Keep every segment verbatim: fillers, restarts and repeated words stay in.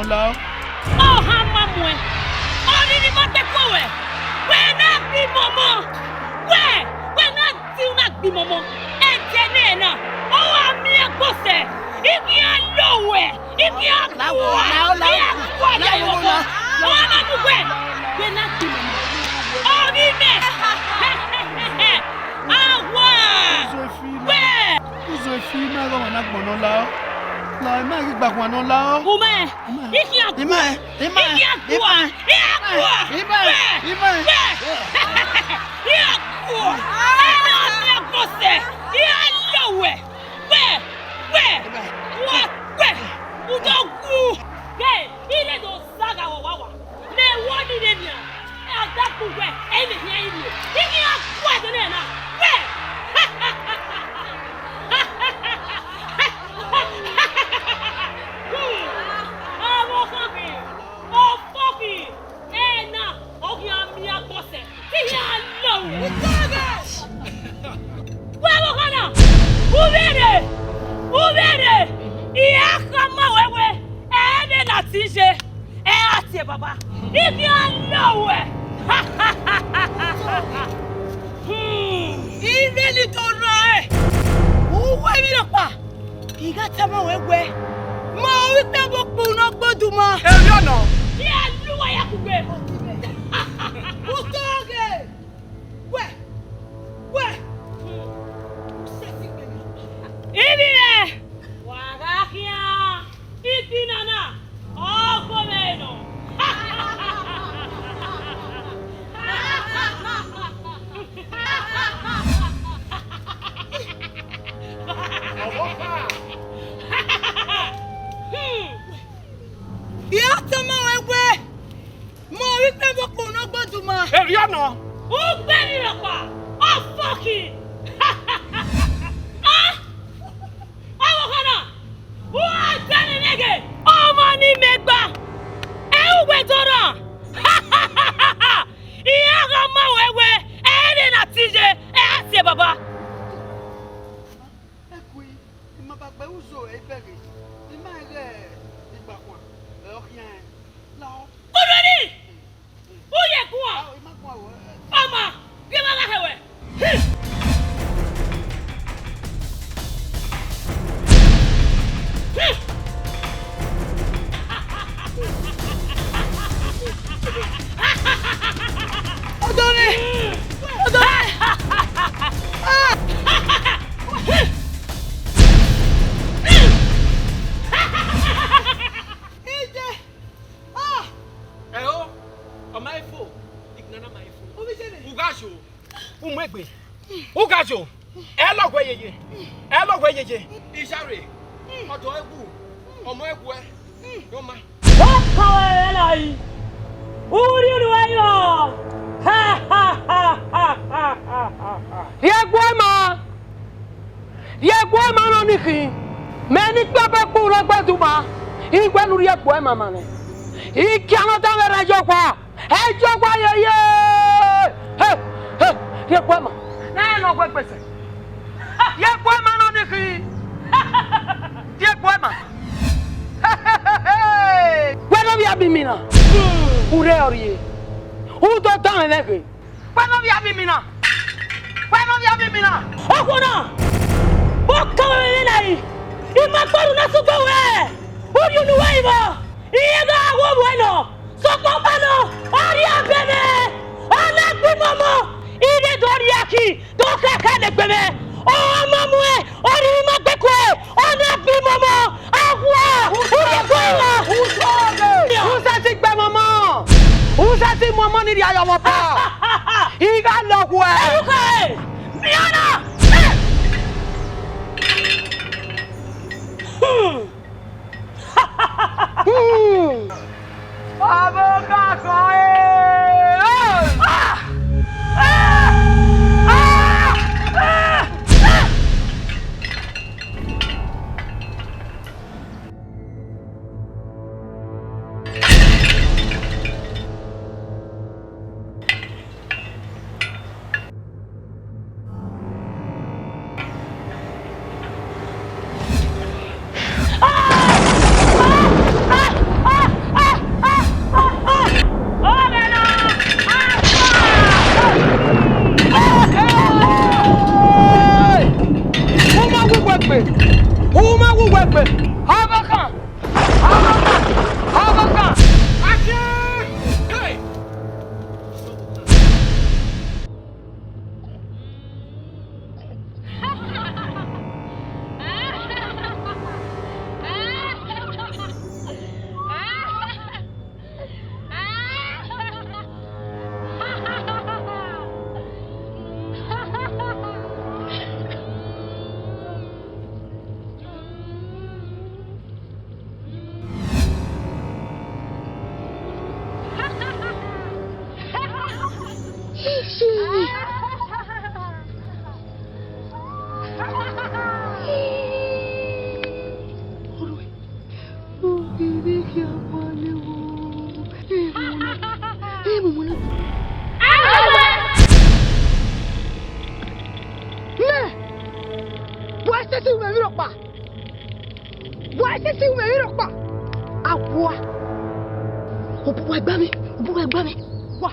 Lao. Ọ hama muẹn, ọnii ne ima gbe kue ruẹ, wẹ na gbe imọmọ, wẹ, wẹ na tie u na gbe imọmọ, ẹdẹ nẹ na, ọ gha miẹn ẹgbosẹ, I khian lo ruẹ, I khian kua, I khian kua ya imọmọ, ọ na mu wẹ, wẹ na gbe imọmọ, ọ ghi mẹ, awa, wẹ. Uzo efi, ima ghe ọmwa ne agbọn nọ lao. Lao, ima ghi gba khuan nọ lao. Umẹ, I khian kua. Ima, ima, I khian kua. Ima, I khian kua. Ima, ima. Wẹ, wẹ. I khian kua. Ẹ na miẹn ẹgbosẹ. I gha lo wẹ. Wẹ, wẹ. Wẹ, wẹ. Udo wu. Ghe, I re do zagha vbe owawa. Mẹ wẹ ọnii rre nian, a da gbe uwẹ, ẹ i vbe hian iro, I ghi a gua ẹdẹ nẹ na, wẹ! Ọvbokhan khin, ọfọ khin, ẹ na, ọ khian miẹn agbọn sẹ, te I khian lọ ru. Wẹ ọvbokhan na, u vberre, u vberre, I a khama ruẹ wẹẹ, ẹ vbe na ti ye. Ẹ a tie baba, I khian lọ ruẹ. Hmm, I rhie ne I do rran ẹn. U ru emwi rhọkpa, I gha tama ruẹ wẹẹ, ma ovbi ikpia vbe okpuru ne ọ gbe oduma. Erriọ nọ. Iran lu uwa ya kugbe. Utọ ghe. Wẹ, wẹ. Ivbi mwẹ, wa gha khian. Igbinna na, ọ gho mwẹ nọ. I a tama ruẹ wẹẹ, ma ovbi ikpia vbe okpuru ne ọ gbe oduma. Erriọ nọ. Ugbẹn ni rhọkpa, ọ fọki. Ah! Ọvbokhan na, u a danmwẹ mwẹ ghe ọmọ ne imẹ gba, ẹ i re uwẹ dọrọ. I a gha ma ruẹ wẹẹ, ẹ i re na ti ye, ẹ a tie baba. Ẹkui, I ma ba gbe uzo ẹ i bẹghe, I ma rẹn ghe igbakhuan, ẹ ọ khian ẹn. Lao. Orori! U ye guan! Ao, I ma guan o, ẹ. Ọma, gie emwa gha hẹ ruẹ. Odọ mwẹ! Odọ mwẹ! Ah! Ije! Ah! Ẹo, ọ ma i fo, igbinna na ma i fo. Ovbi Jene. U gha yo, u mu egbe. U gha yo, ẹ lọghuẹ yeye, ẹ lọghuẹ yeye. Ijare, ọdọ ẹwu, ọmọ ẹwẹ, ọ ma. Ọ kan ẹre na yi, u rhie unu ẹre yọ. Ha, ha, ha. Rhie ẹguẹ ma. Rhie ẹguẹ ma nọ ni khin, mẹ ne ikpia vbe okpuru ne ọ gbe oduma, I wẹẹ ne u rhie ẹguẹ ma ma nẹ. I khian ne ọ danmwẹ rre ẹyọkpa, ẹyọkpa yeye. He, he, rhie ẹguẹ ma, ne ẹ nọ wẹ gbese. Rhie ẹguẹ ma nọ ni khin, rhie ẹguẹ ma. Wẹ ne ovbi Abimina, u rre ọrrie, u do danmwẹ mwẹ ghe. Wẹ ne ovbi Abimina! Wẹ ne ovbi Abimina! Okhuo na, ọ kan mwẹ vbe na yi, I ma gbe orhu na sẹ ugbẹn ruẹ, u rhie unu ruẹ vbọ, I gha ru ovbuẹ nọ, sokpan ọkpa nọ, ọ rhie abẹ mwẹ, ọ na gbe imọmọ, I rhie do rhie aki, do khẹkhẹ ne egbe mwẹ, ọ ma muẹn, ọ rhie ima gbe kue, ọ na gbe imọmọ, awa, u rhie kue wa. Uzọghe! U sẹtin gbe imọmọ! U sẹtin mu ọmọ ni rhie ayọ mwẹ ọba! I gha lọ khuẹ! Erukhẹ! Miẹn ọna! Hmm. Hmm. Ọvbokhan khọe! Awa. Obuwa gba mwẹ, obuwa gba mwẹ. Wa.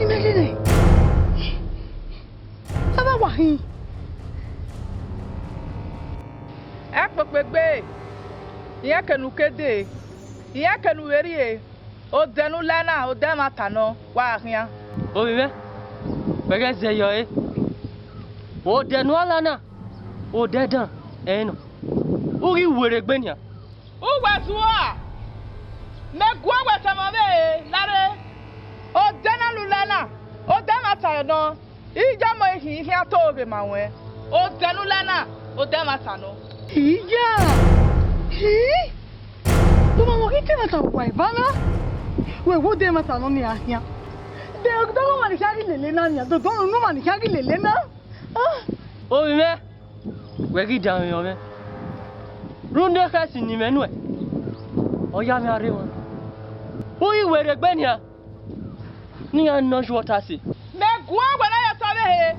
Imẹ ghe nẹ, a wa khin. Ẹkpokpegbe, irẹn kene u ke dee, irẹn kene u vbe rrie, odẹ ne u la na, odẹ ẹmwata nọ, wa khian. Ovbi mwẹ, wẹ ghẹ zẹ yọ ẹre. Odẹ ne u la na, odẹ dan ẹre nọ. U ghi werriegbe nian. Uwẹ zuọ, mẹ guọghọ wẹ sẹ ọmọ vbe lare, odẹ na lulẹ na, odẹ na ta nọ, iye ọmọ ikhin khian to ghe ma ruẹn, odẹ ne u la na, odẹ na ta nọ. Iya, hi, do ma mọ ghi te na ta wa eva na, wẹ wo odẹ na ta nọ ni a khian, de ọmọ ni khian ghi lele na nian, do dọmọ ne ọmọ ni khian ghi lele na. Ah. Ovbi mwẹ, wẹ ghi danmwehọ mwẹ, rhunmwuda ekhẹsi ne imẹ nuẹn, ọ ya mwẹ arre emwa. U ghi werriegbe nian, ne iran nọ yu ọta ẹse. Mẹ guọghọ wẹ ne a ya sẹ ọvbehe,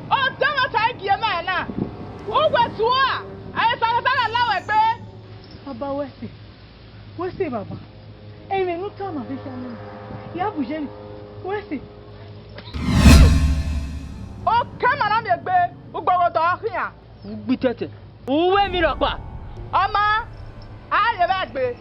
odẹ na ta gie ma na, uwẹ zuọ, a i sa gha la wẹ gbe. Baba wẹ sẹ, wẹ sẹ baba, ẹmwẹ ne u tama vbe khian nẹ, ya bu ye mwẹ, wẹ sẹ. Okẹ ma na miẹn egbe, ugbogho dọ khian. U gbe itẹtẹ, u wẹ emwi rhọkpa. Ọ maa, a ye vbe egbe.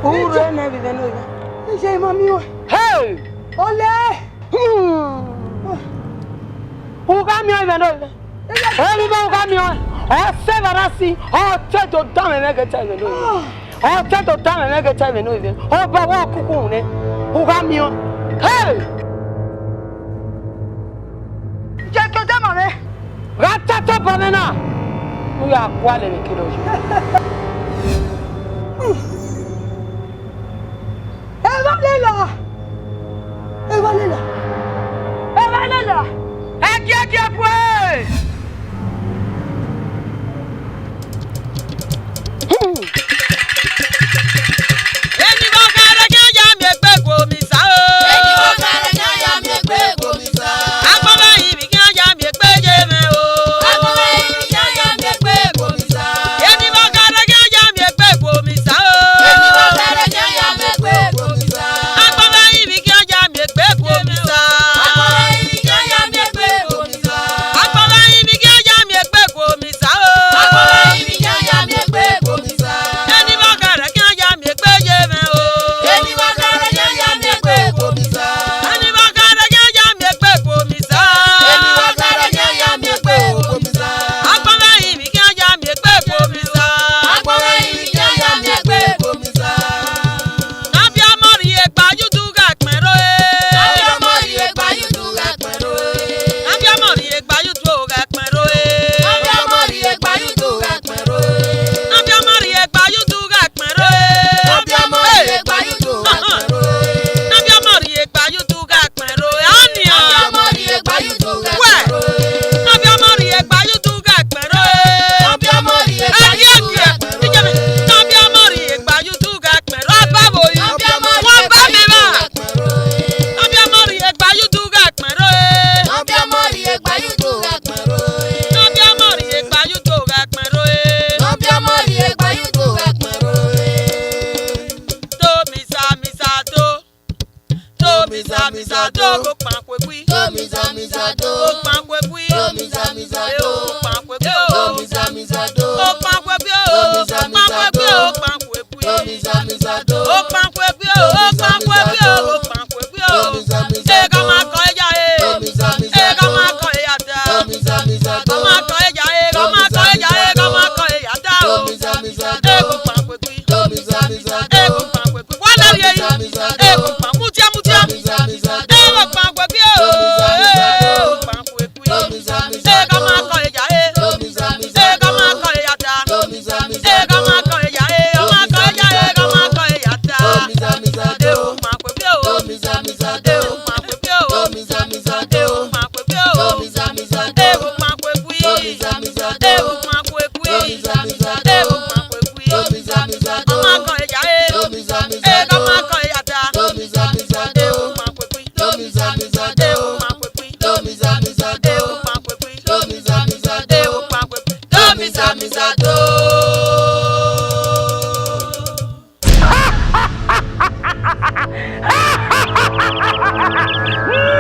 U rre nẹ vbe ivẹ ne ovbi mwẹ? Iye ima miẹn ọẹn. Hey! Ole! Hmm. U gha miẹn ọẹn vbe ne ovbi mwẹ. Ovbi mwẹ u gha miẹn ọẹn. Ọ sẹ evba na si, ọ te do danmwẹ mwẹ ghe ta vbe ne ovbi mwẹ. Ọ te do danmwẹ mwẹ ghe ta vbe ne ovbi mwẹ. Ọ ba wa kuku nẹ. U gha miẹn ọẹn. Hey! Ye ke odẹ ma mwẹ. Gha ta tobọ mwẹ na, ne u ya gualọ vbe kere ọyọ. Evba lela! Evba lela! Evba lela! Ẹgiẹgiẹ bue! Eni vbe ọghe rẹ khian ya miẹn egbe gu omisan o. Eni vbe ọghe rẹ khian ya miẹn egbe gu omisan. Agbọn vbe ivbi khian ya miẹn egbe ye mwẹ o. Agbọn vbe ivbi khian ya miẹn egbe gu omisan. Eni vbe ọghe rẹ khian ya miẹn egbe gu omisan o. Eni vbe ọghe rẹ khian ya miẹn egbe gu omisan. Agbọn vbe ivbi khian ya miẹn egbe gu omisan. Agbọn vbe ivbi khian ya miẹn egbe gu omisan. Agbọn vbe ivbi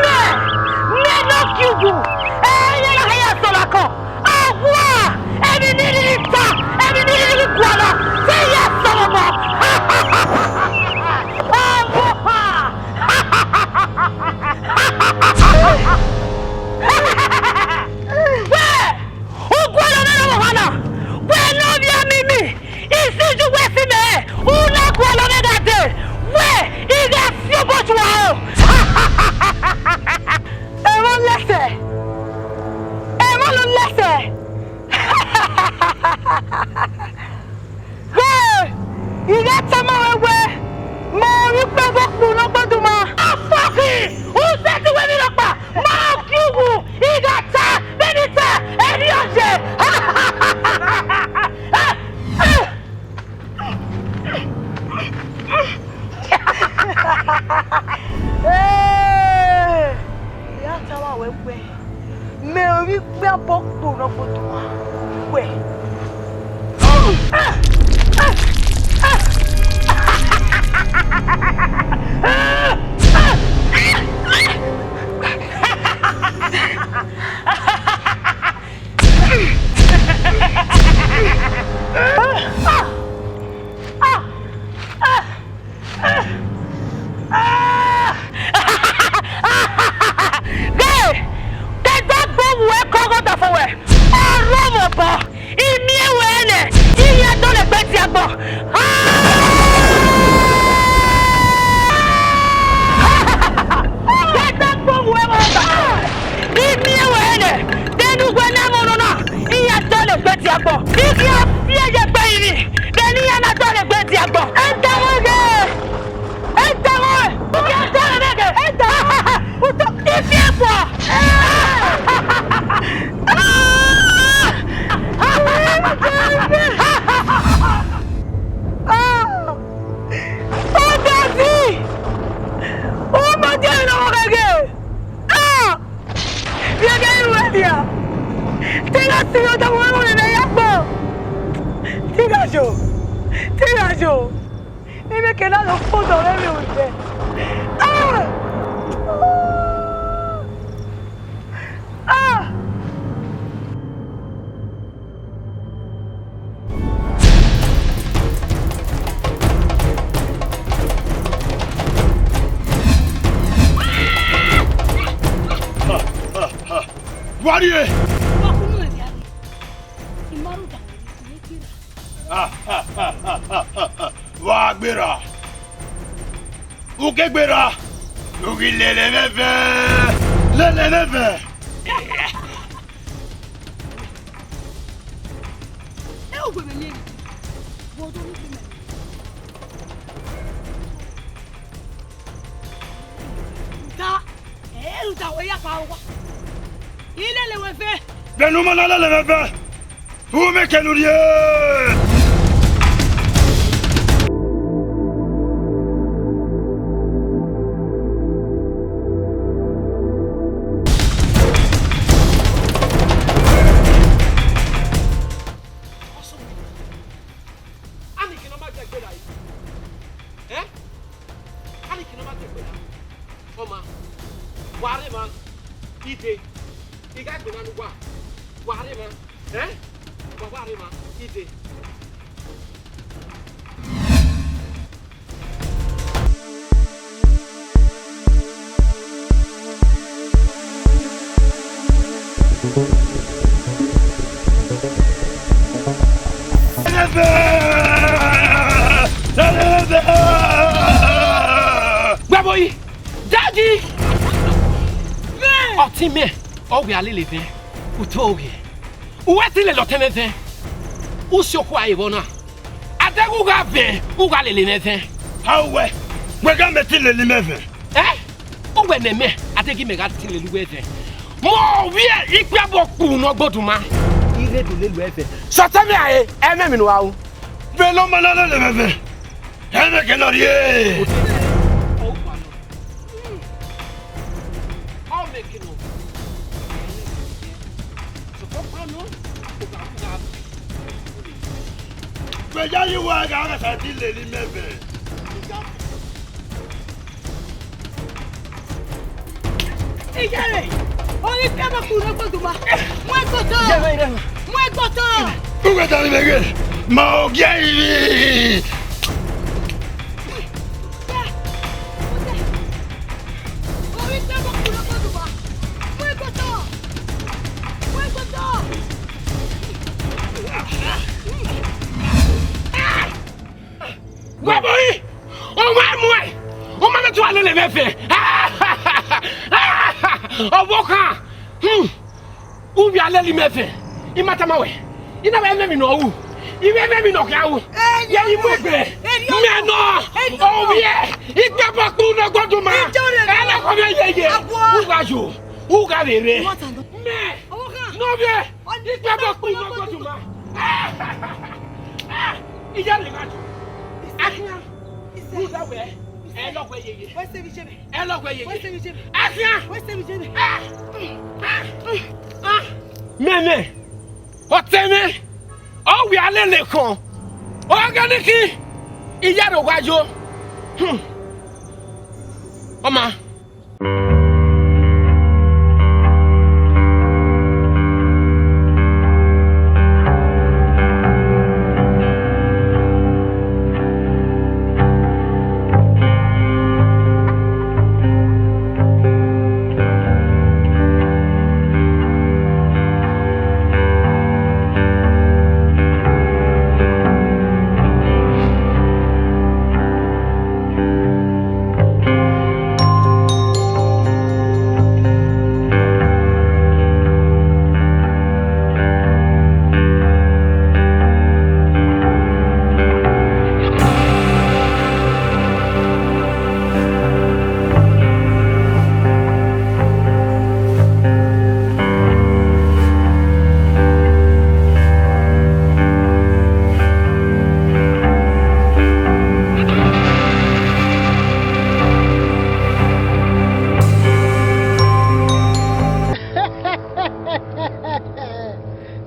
Mẹ, mẹ ne ọ gie uwu, ẹ i re erha hia sẹ ọvbakhan. Awa, emwi ne I rhirhi ta, emwi ne I rhirhi gualọ, te I ya sẹ ọmọ. Ọvbokhan. Wẹ, u gualọ mwẹ ne ọvbokhan na, wẹ ne ovbi amimi. Isẹ uwẹ si mẹ, u na gualọ mwẹ gha dee, wẹ I gha fi obọ tua aro. Ẹmwẹ lẹsẹ, ẹmwẹ lẹsẹ. Hey, I gha tama ruẹ wẹẹ, mẹ ovbi ukpẹ vbe okpulu ne ọ gboduma. Afọkhin, u sẹtin wẹ emwi rhọkpa, ma gie uwu, I gha ta vbene I ta, erriọ ye. Hey, I gha tama ruẹ wẹẹ, mẹ ovbi ukpẹ vbe okpulu ne ọ gboduma, wẹ. Ghe, te ẹdẹ gbe uwu ẹko ọghe ọdafẹn ruẹ, ọ rre mwẹ obọ, I miẹn ruẹ nẹ, I ya dọlegbe tie agbọn. Te ẹdẹ gbe uwu ẹko ọghe ọdafẹn, I miẹn ruẹ nẹ, de ne uwẹ na mwẹ ọnọna, I ya dọlegbe tie agbọn. I ghi a fi ẹyẹ gbe rinmwian, de ne I ya na dọlegbe tie agbọn. Ẹdẹ mwẹ ghe! Ẹdẹ mwẹ! Ẹdẹ mwẹ ghe! Ẹdẹ mwẹ! Utọ ifi ẹfua! Ọdazi! Ọmọdé ne ọ ghe! Ah! Vbe ẹghẹ I ru ẹdia, te I gha sẹ ọdọ mwẹ vbe ya kpọ. Te I gha yo, te I gha yo. Emwi ke na do fo odọ mwẹ vbe ru ẹdẹ. Ah! Ah! Wa rrie! Wa gberra! U ke gberra! U ghi lele mwẹ vẹ! Lele mwẹ vẹ! Ẹ, u wẹ vbe miẹn emwi, vbe odọ ni khin mẹ. Rhunmwuda, ẹ, rhunmwuda wẹ ya kpa owa. I lele wẹ vẹ. Vbene u ma na lele mwẹ vẹ, u mwẹ kẹ ne u rrie. Ani kene ọ ma gie ẹgbẹe ra? Ẹn? Ani kene ọ ma gie ẹgbẹe ra? Ọma, wa rre emwa, I dee. I gha gbinna ne uwa, wa rre emwa. Ẹn? Wa, wa rre emwa, I dee. Wẹ vbo yi? Daddy! Ọtẹn mẹ, ọ wẹ a lele vẹ, u to ghe. U wẹ te lele ọtẹn mwẹ vẹ, u si okhuo a re vbọ na. Adẹghe u gha vẹ, u gha lele mwẹ vẹ. A wẹ, wẹ gha mẹ te lele imẹ vẹ. Ẹ? U wẹ ne mẹ, adẹghe mẹ gha te lele uwẹ vẹ. Mẹ ovbi ikpia vbe okpulu ne ọ gboduma. I Ne do lele ẹfẹ. Sọtẹ mẹ rae, ẹmwẹ emwi ne u ra ru. Vbene ọma na lele mwẹ ẹfẹ, ẹmwẹ ke nọ rrie. Vbe yayi wa gha gha sa ti lele imẹ ẹfẹ. Iyẹrẹ, ọ ghi kẹ vbe ọkpẹn ne ọ gboduma. Mu ẹgodo. Mu ẹgodo. Uwẹ da ni mẹ ghe, ma ogie ivbi. Ọ ghi kẹ vbe ọkpẹn ne ọ gboduma. Mu ẹgodo. Mu ẹgodo. Wẹ boyi, ọ wa muẹn, ọ ma mẹ tu a lele mwẹ ẹfẹ. Ọvbokhan, hmm, u vbe a lele imẹ ẹfẹ, I ma tama wẹ, I na vbe mwẹ emwi ne ọ ru, I vbe mwẹ emwi ne ọ khian ru. Ye I mu egbe, mẹ nọ, ovbiẹ, ikpẹbọ kpu ne ọ gboduma, ẹ lọkọ mwẹ yeye, u gha yo, u gha vbe rre. Mẹ, ne ovbiẹ, ikpẹbọ kpu ne ọ gboduma. Iye lele gha yo. Akhian. Uda wẹ, ẹ lọghọ yeye. Wẹ sẹ vbe iye mwẹ. Ẹ lọghọ yeye. Wẹ sẹ vbe iye mwẹ. Akhian. Wẹ sẹ vbe iye mwẹ. Ah, ah, ah. Mẹmẹ, ọtẹn mwẹ, ọ wẹ a lele khọn. Ọ ghe ne khin, iye aro gha yo. Hmm. Ọ ma.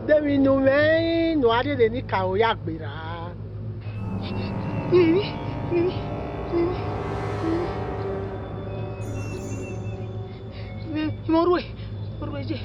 De emwi ne u mwẹ ne u a rhie ne I ka aro ya gberra? Vbe emwi, vbe emwi, vbe emwi, vbe emwi, vbe emwi, vbe emwi, orhue, orhue ye.